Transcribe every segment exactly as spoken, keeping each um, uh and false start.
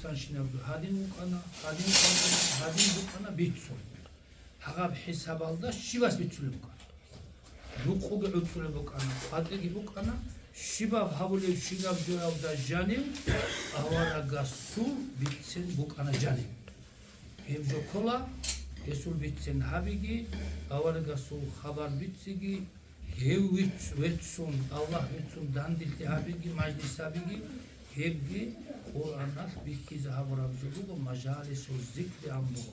Инсанщинаб гьадин вукӀана, гьадин вукӀана, гьадин букӀана бицун. Гьаб хӀисабалда щибас бицулеб букӀана? Рукъуги гӀуцӀулеб букӀана, къватӀиги букӀана, щибаб гьабулебщинаб жоялда жанив аварагасул бицен букӀана жанив. Гьеб жо ккола, гьесул бицен гьабиги, аварагасул хабар бициги, гьев вицун, Аллагь вицун дандилъи гьабиги, мажлис гьабиги, гьебги Къуръаналъ бихьизе гьабураб жо буго, мажалисул зикри ан буго.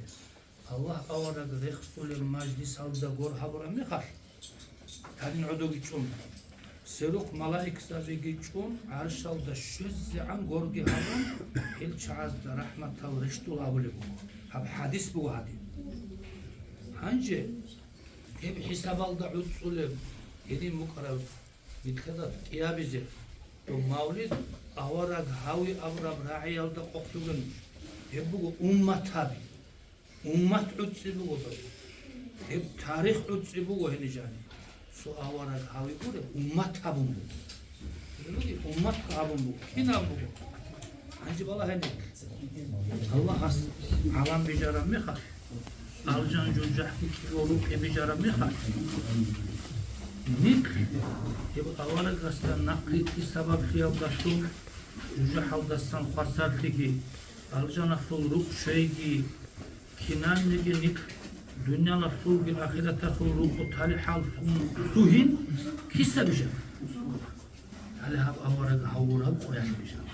Аллагь авараг рехсулеб мажлисалда гор гьабураб мехалъ, гьадин гӀодоги чӀун, сверухъ малаикзабиги чӀун, гӀаршалда щвезегӀан горги гьабун, гьел чагӀазда рахӀматал рещтӀула абулеб буго. Гьаб хӀадис буго гьадин. Гьанже гьеб хӀисабалда гӀуцӀулеб гьедин букӀараб нилъеда кӀиабизе, доб мавлид авараг гьави абураб рагӀиялда къокълъугин. Гьеб буго уммат гьаби. Уммат гӀуцӀи буго доб. Гьеб тарих гӀуцӀи буго гьенижани. Цо авараг гьави гуреб, уммат гьабун буго. Гьебги уммат гьабун буго. Кинаб буго? Гьанже балагьани, Аллагьас гӀалам бижараб мехалъ, алжан жужахӀги кӀиго рукъи бижараб мехалъ, нилъ гьеб аварагасда нахърилъи сабаблъиялдалъун, жужахӀалдасан хвасарлъиги, алжаналъул рукъ щвейги, кинабниги нилъ дуниялалъулги ахираталъул рукъу талихӀаллъун лъугьин киса бижана? Гьале гьаб авараг гьавураб къоялъ бижана.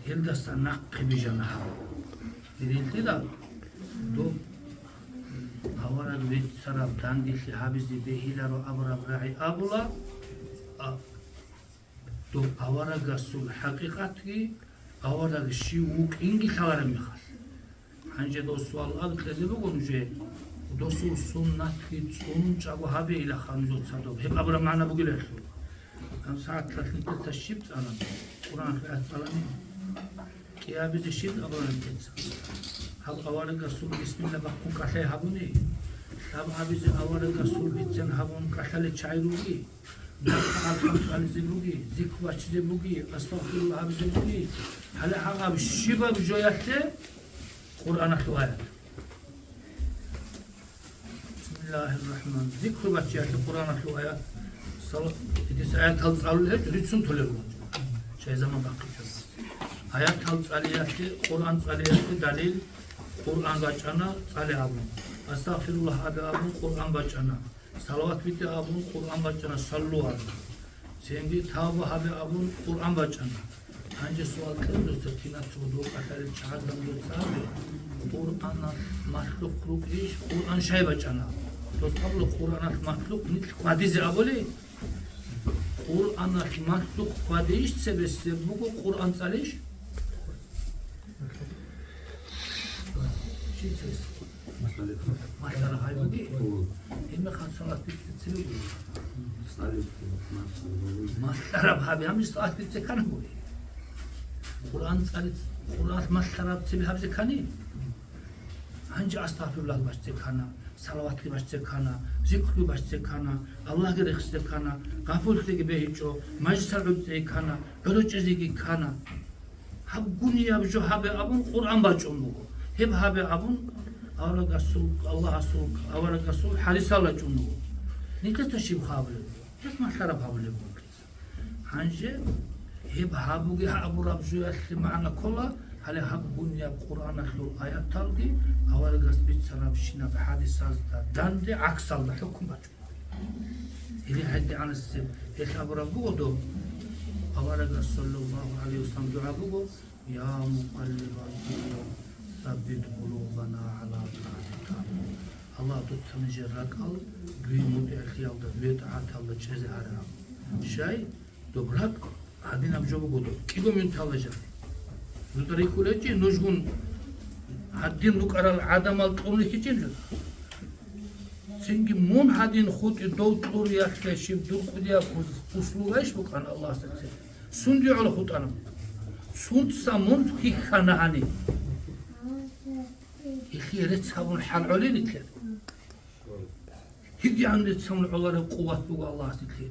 Гьелдаса нахъе бижана гьаб. Гьединлъидал доб авараг веццараб, дандилъи гьабизе бегьиларо абураб рагӀи абула, а, доб аварагасул хӀакъикъатги, авараг щив вукӀинги лъалараб мехалъ. Гьанже дос суал аб кьезе буго нужее, досул суннатги цӀун чӀаго гьабе илаха нужеца доб. Гьеб абураб магӀна бугилалъул. Гьаб сагӀаталъ нилъеца щиб цӀалани? Къуръан аят цӀалани? КӀиабизе щиб абураб нилъеца? Гьаб аварагасул бисмилла бахъун кӀалъай гьабуни? Лъаб абизе аварагасул бицен гьабун кӀалъалел чагӀи руги? Алхам цӀализе буги, зикр бачизе буги, астагъфируллагь абизе буги. Гьале гьаб щибаб жоялъе Къуръаналъул аят. Бисмиллагьир рахӀман. Зикр бачиялъе Къуръаналъул аят. Сал-, гьедиса аятал цӀалулел гьечӀо, рицун толел гьечӀо. Чай заман бахъичӀо. Аятал цӀалиялъе, Къуръан цӀалиялъе далил, Къуръан бачӀана цӀале абун. Астагъфируллагь абе абун, Къуръан бачӀана. Салават битӀе абун, Къуръан бачӀана, саллу гӀала. Цинги тавба гьабе абун, Къуръан бачӀана. Гьанже суал кье нужеца, кинаб цо дов кӀалъалел чагӀазда нужеца абе, Къуръаналъ махлукъ рукӀищ, Къуръан щай бачӀана? Дос абула, Къуръаналъ махлукъ нилъ хьвадизе абули, Къуръаналъ махлукъ хьвадейищ цебесеб буго Къуръан цӀалейищ? Щиб цебесеб? Малъараб гьай бугищ? Гьеб мехалъ салат битӀизе цебе бугищ? Малъараб гьаби гьанже салат битӀизе ккана бугищ? Къуръан цӀали-, Къуръаналъ малъараб цебе гьабизе ккани? Гьанже астагъфируллагь бачизе ккана, салаватги бачизе ккана, зикруги бачизе ккана, Аллагьги рехсизе ккана, гъапуллъиги бегьичӀо, мажлисал гӀуцӀиги ккана, гӀодов чӀезеги ккана. Гьаб гунияб жо гьабе абун Къуръан бачӀун буго. Гьеб гьабе абун аварагасул, Аллагьасул, аварагасул хӀадисал рачӀун буго. Нилъеца щиб гьабулеб буго? Гьес малъараб гьабулеб буго. Гьанже гьеб гьабуге гьабураб жоялъе магӀна ккола, гьале гьаб гунияб Къуръаналъул аяталги аварагас бицарабщинаб хӀадисазда данде гӀаксалда хӀукму бачӀун. Гьеле гьедигӀанасеб гьелъ абураб буго доб, аварагас, саллаллагьу гӀалайгьи вассалам, дугӀа буго: «Я мукъаллибал къулуб, саббит къулубана гӀала тӀаатика». Аллагь, дуца нижер ракӀал дуе мутӀигӀлъиялда, дуе тӀагӀаталда чӀезе гьаре абун. Щай? Доб ракӀ гьадинаб жо буго доб, кӀиго минуталда жаниб. Нуда рихьулечи, нужгун гьадин рукӀарал гӀадамал кьун рихьичӀин жо. Цинги мун гьадин хутӀи дов кьуриялъе щиб дур кӀудияб услугайищ букӀана Аллагьасда цебе? Сунде гӀоло хутӀана? Сунца мун хьихьана гьани? Гьелъие рецц гьабун хӀал гӀолин итлъе. ГьитӀигӀан рецц гьабун гӀолареб къуват буго Аллагьас итлъе.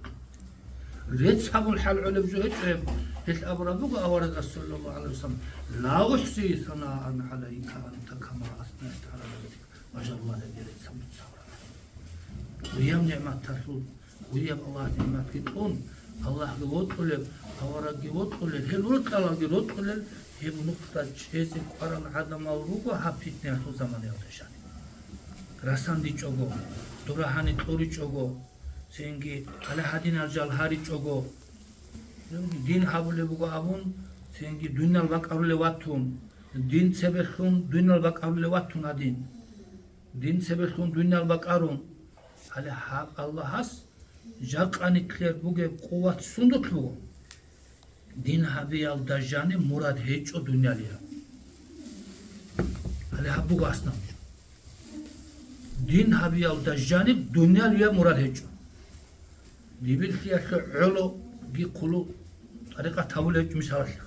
Рецц гьабун хӀал гӀолеб жо гьечӀеб, Гьел абураб буго аварагас, саллаллагьу гӀалайгьи вассалам: «Ла ухси санаан гӀалайка анта кама аснайта гӀала нафсик». Ва жалла гьединан цамцабра. Гьуяб нигӀматалъул, гьуяб Аллагь нигӀматги кьун, Аллагьги вокьулеб, аварагги вокьулел, гьел рокьалалги рокьулел, гьеб нухда чӀезе кӀварал гӀадамал руго гьаб питниялъул заманаялда жаниб. РасандичӀого, дора гьани кьуричӀого, цинги гьале гьадинал жал гьаричӀого, дин гьабулеб буго абун, цинги дунял бакӀарулев ватун, дин цебелъун дунял бакӀарулев ватун гьадин. Дин цебелъун дунял бакӀарун. Гьале гьаб Аллагьас жакъа нилъер бугеб къуват сундулъ буго? Дин гьабиялда жаниб мурад гьечӀо дунялияб. Гьале гьаб буго аснаб. Дин гьабиялда жаниб дунялияб мурад гьечӀо. Дибирлъиялъе гӀологи хъулу тӀарикъат гьабулеб гьечӀо мисалалъе.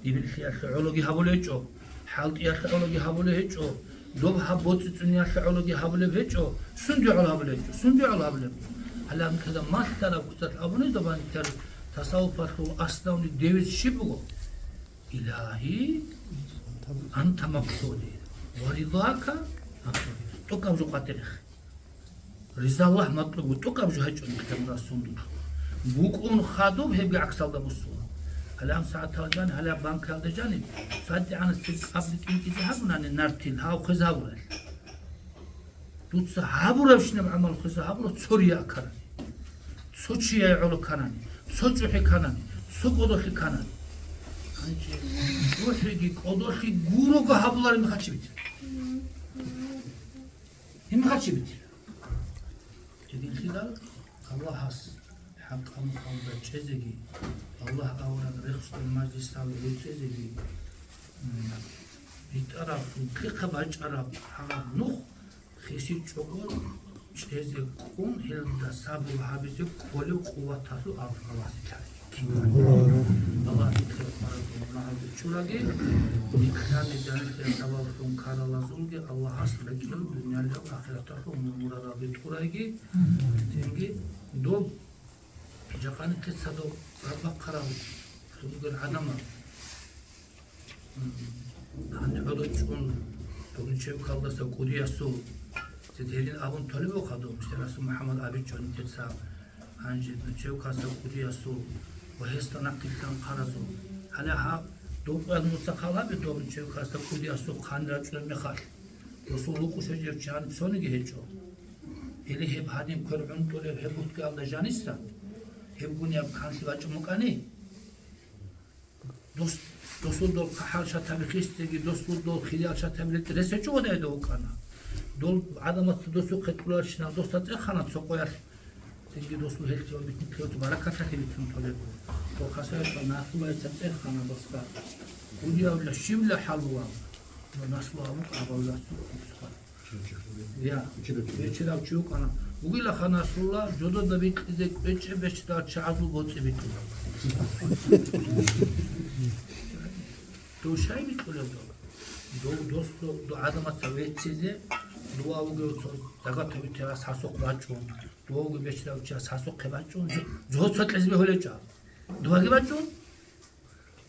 Дибирлъиялъе гӀологи гьабулеб гьечӀо, хӀалтӀиялъе гӀологи гьабулеб гьечӀо, доб гьаб боцӀи-цӀуниялъе гӀологи гьабулеб гьечӀо, сунде гӀоло гьабулеб гьечӀо, сунде гӀоло гьабулеб. Гьале гьанкада малъараб куцалъ абуни доб гьанкар тасаввуфалъул аславни девиз щиб буго? Илагьи, анта максуди, ва ризака максуди. ТӀокӀаб жо къватӀирехъе. Риза Аллагь матлуб, тӀокӀаб жо гьечӀо нилъер мурад сундулъ. БукӀун хадуб, гьебги гӀаксалда буссула. Гьале гьаб сагӀаталда жаниб, гьале гьаб банкаялда жаниб, цадигӀанасеб кӀабги тӀинтӀизе гьабунани нартил, гьав хвезе гьабурал. Дуца гьабурабщинаб гӀамал хвезе гьабураб цо рия кканани, цо чияе гӀоло кканани, цо чӀухӀи кканани, цо кӀодолъи кканани. Гьанже чӀухӀиги кӀодолъи гурого гьабулареб мехалъ чи бицина? Гьеб мехалъ чи бицина? Гьединлъидал Аллагьас хӀакъаб мухъалда чӀезеги, Аллагь авараг рехсдал мажлисалде веццизеги, м, битӀараб, ункъихъа бачӀараб гьаб нух хисичӀого чӀезе ккун, гьелда сабур гьабизе кколев къуваталъул Аллагьас лъай. Аллагьасде хъваразул магӀарда чураги, нилъани жаниб сабаблъун ккаралазулги Аллагьас рекӀел дуниялалъул ахираталъул мурадалги тӀурайги, цинги доб жакъа нилъеца доб цӀар бахъарал лъугьун гӀадамал. Гьаниб гӀодов чӀун, доб ничевкалдаса кӀудиясул, цин гьедин абун толебухъа доб, муштарасул МухӀаммад абичӀо нилъеца, гьанже ничевкаса кӀудиясул ва гьесда нахъилълъан хъаразул. Гьале гьаб доб къоял нуца хал гьабе доб ничевкаса кӀудиясул хъан рачӀунеб мехалъ, досул рукъу щвечӀев чи гьаниб цониги гьечӀо. Или гьеб гьадин квер гӀунтӀулев гьеб бутӀкӀиялда жаниса, гьеб гунеб канлъи бачӀун букӀани? Дос, досул дол хъахӀал шатаби хисеги, досул дол хириял шатаби рес гьечӀо вадайда вукӀана. Дол гӀадамаца досухъе кьурарщинал досда цӀехана цо къоялъ. Цинги досул гьелъ цо битнухъе баракаталъе бицун толеб. Дол хасаялъа наслуялъа цӀехана досда. Кудиявла щивла хӀалула. Но наслу абу абавласул хӀусгъа. Я, бечедав чи вукӀана. Бугила ханасула, жодода бикьизе кӀвечӀеб бечедал чагӀазул боцӀи битӀула. Дов щай битӀулев дов? Дов дос, дов гӀадамаца веццизе, дова вугев цо загатави терас гьасухъ бачӀун, дова вугев бечедав чияс гьасухъе бачӀун, жо-, жо цо кьезе бегьулев чӀа. Доваги бачӀун?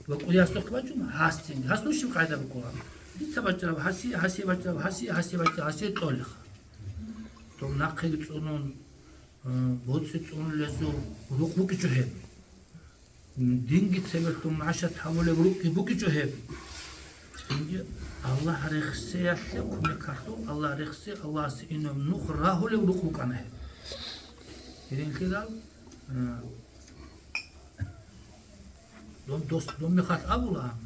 Ва кӀудиясухъ бачӀун гьасцин. Гьас нушиб къайда букӀула. Дица бачӀараб гьасие, гьасие бачӀараб гьасие, гьасие бачӀараб гьасие кьолеха. Дов нахъеги цӀунун, э, боцӀи цӀунулезул рукъ букӀичӀо гьеб. Динги цебелъун машат гьабулеб рукъги букӀичӀо гьеб. Динги Аллагь рехсеялъе кумекалъул, Аллагь рехсе, Аллагьасе инаб нух рагьулеб рукъ букӀана гьеб. Гьединлъидал, э, Дон дос, дон мехалъ абулаан,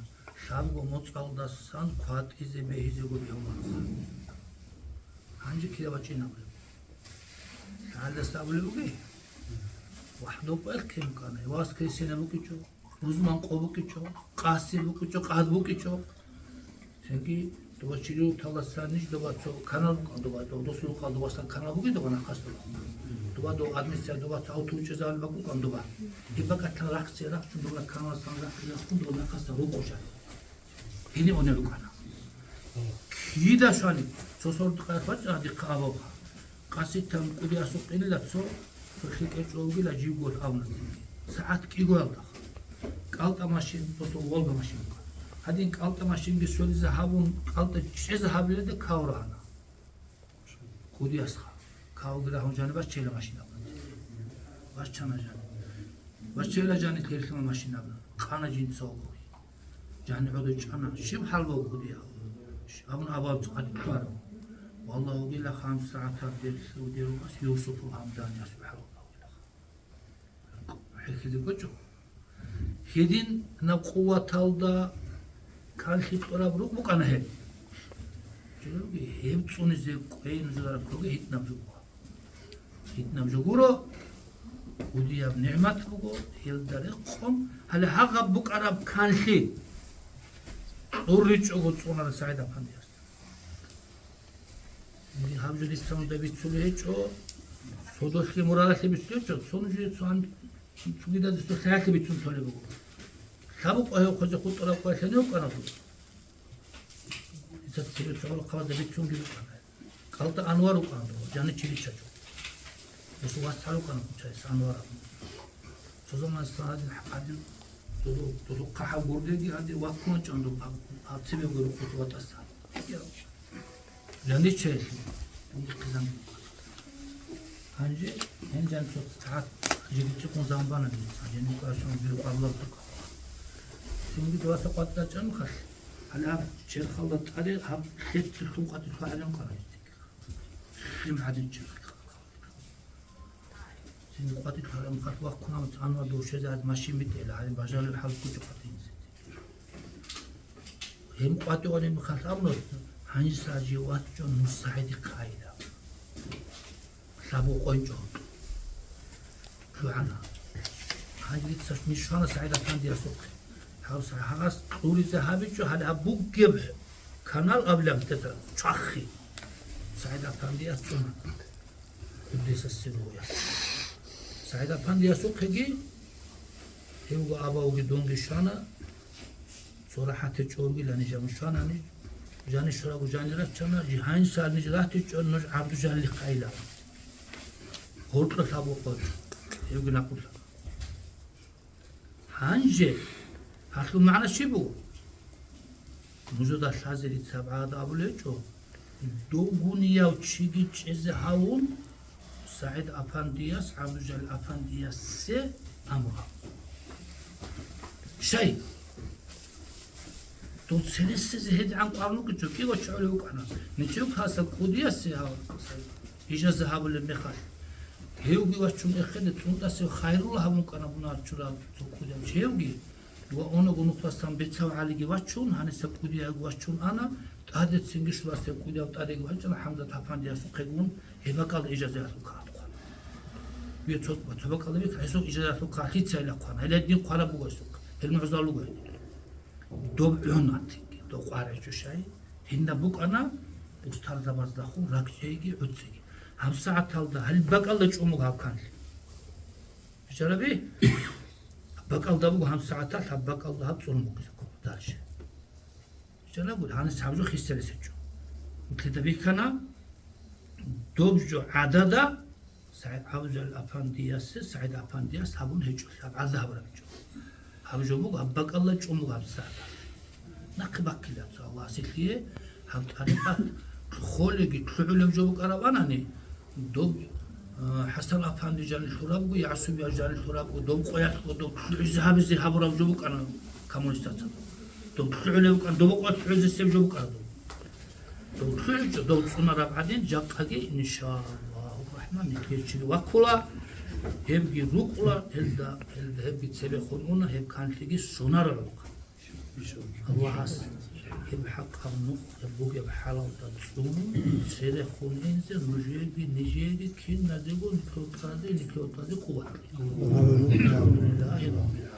лъабго моцӀалдасан кватӀизе бегьизего бегьулаанха. Гьанже кида бачӀин абулеб? ЛъагӀалдаса абулеб бугей? ВахӀдов кӀвелхъин букӀана, воскресенье букӀичӀо, рузман къо букӀичӀо, къаси букӀичӀо, къад букӀичӀо. Цинги доба чирив таласан ниж доба цо канал букӀан доба, дов досул рукъал добасан канал бугин доба нахъас доба. Доба дов адмисця доба цо авто учӀезавали бакӀукӀан доба. Гьеб бакӀалъан рахче рахчун доба каналасан рахчун рахчун доба нахъаса рукъу жан. Гьениб унел рукӀана. Кида швали, цо сордо къайх бачӀана дихъа абавха. Къаситан кӀудиясухъ инила цо, цо лъикӀа чӀолгила жив гол авназинги. СагӀат кӀигоялда. КӀалтӀа машин, просто Волга машин буго. Гьадин кӀалтӀа машинги щолизе гьабун, кӀалтӀа чӀезе гьабилелда кавра гьана. Кудиясха. Кавги рагьун жаниб баччейила машин абун. Баччана жани. Баччейила жани, лъирлъуна машин абун. Къана жинца вугови. Жани гӀодов чӀана. Щиб хӀал буго, кудияв? Абун абав цо къадилъуарав. Валлагь, вугила хъамс сагӀатаб дер лъугьунев вугас Юсупул Гьамданиясул хӀалалда вугила. ХӀехьизе кӀочӀо. Гьедин наб къуваталда канлъи кьураб рукъ букӀана гьеб. Гьеб цӀунизе кӀвей нужеда раккоги гьитӀинаб жо гуро. ГьитӀинаб жо гуро, кудияб нигӀмат буго, гьелда рехъун, гьале гьагъаб букӀараб канлъи кьуричӀого цӀунана СагӀид Апандияс. Гьаб жо дица нужда бицулеб гьечӀо, содолъи муралалъе бицулеб гьечӀо, цо нужее цо гьан-, цогидаз досда лъаялъе бицун толеб буго. Лъабукъа гьев хъвезе хутӀараб къоялъ гьанив вукӀана гьев. Дица цебе цо гӀолохъабазда бицунги букӀана. КӀалтӀа Анвар вукӀана дова, жанив чи биччачӀо. Досул васгӀал вукӀана хъучайс Анвар абун. Цо заманаялъ гьадин, гьадин, додо-, додо хъахӀаб гурдеги гьадин ваккуначӀан доб гьаб, гьаб цебе гуро хутӀ ватӀаса. Жаничаялъе, гьанже, гьанже цо сагӀат жеги цӀикӀкӀун заман бана, гьанже нукъа щун биркъу абулаб тукъа. Цинги дуваса къватӀа чӀамхалъ, гьале гьаб черхалда тӀаде гьаб лъеццалъун къватӀилъун гӀадин къана гьезги. Лъим гӀадин черх. Цин къватӀи лъараб мехалъ вахъун гьанив Анвар дов щвезе гьадин машин битӀила, гьадин бажарил хӀал ккучӀо къватӀине. Гьеб къватӀивани мехалъ абуна, гьанжеса жив вачӀун нуж СагӀидихъе айила. Лъабу къойчӀо. ЛъугӀана. Гьанже дица ниж щвана СагӀид Апандиясухъе. Гьав СагӀид гьагъас кьуризе гьабичӀо, гьале гьаб бугеб канал абилан бетӀа чвахи. СагӀид Апандияс цӀуна. Кудесасеб гъоялъ. СагӀид Апандиясухъеги, гьевго абавги дунги щвана, цо рахӀатичӀо вугилан жаму щванани, жани щварабго жани раччана, жи гьанса ниж ратичӀо, нуж ГӀабдужалихъайила. Гьоркьо лъабго къочӀ, гьевги накъулъа. Гьанже гьалъул магӀна щиб буго? Нужеда лъазе рицаб гӀадаб абулечӀо, догунияв чиги чӀезе гьавун, СагӀид Апандияс, ГӀабдужалил Апандиясе амру гьаб. Щай? Дов цересезе гьедигӀан къваригӀунчӀо, кӀиго чӀолев вукӀана. Нечев каса кӀудиясе гьав. Ижаза гьабулеб мехалъ, гьевги вачун эхеде цӀунтӀасев Хайрулла гьабун кӀана мунагьал чурав цо кӀудияв чи гьевги, ва онаго нухласан бецав ГӀалиги вачун, гьаниса кӀудиявги вачун ана, тӀаде цинги щуласев кӀудияв тӀадеги вачӀана ХӀамзат Апандиясухъегун, гьеб бакӀалда ижазаялъул кагъат хъвана. Ве цо, цо бакӀалда бихьа, гьесухъ ижазаялъул кагъат лъицайилан хъвана, гьеле дин хъвараб буго гьесухъ, гьел мугӀзал руго гьел. Доб гӀун атиги, доб къваригӀчӀо щай, гьинаб букӀана устарзабаздахун ракӀчӀейги гӀуцӀиги. ГьабсагӀаталда гьалбакӀалда чӀун буго гьаб канлъи. Бичараби? ГьаббакӀалда буго гьабсагӀаталъ, гьаббакӀалда гьаб цӀун буго дальше. Бичараб гури, гьанис гьаб жо хисарис гьечӀо. Нилъеда бихьана, доб жо гӀадада, СагӀид ГӀабдужалил Апандиясе, СагӀид Апандияс гьабун гьечӀо, гьаб гӀадда гьабураб гьечӀо. Гьаб жо буго, гьаб бакӀалда чӀун буго гьаб сагӀат. Нахъе баккилаб цо Аллагьасилъие, гьаб тӀарикъат холеги лъугӀулеб жо букӀараб анани, доб, а, ХӀасан Апанди жанилъурабго, ЯгӀсубияв жанилъурабго, доб къоялъго доб лъугӀизе гьабизе гьабураб жо букӀана коммунистаца. Доб лъугӀулеб букӀана, доб къоялъ лъугӀизесеб жо букӀана доб. Дов лъугӀичӀо, дов цӀунараб гӀадин, жакъаги, иншааллагьу рахӀман, нилъер чиги ваккула, гьебги рукӀула, гьелда, гьелда гьебги цебехун уна, гьеб канлъиги сунарал. Аллагьас гьеб хӀакъаб нух, гьеб бугеб хӀалалда цӀун, церехун инзе, нужееги, нижееги, киназего, нилъер тӀаде, нилъер тӀаде къуват. Амин. АлхӀамдулиллагьи раббил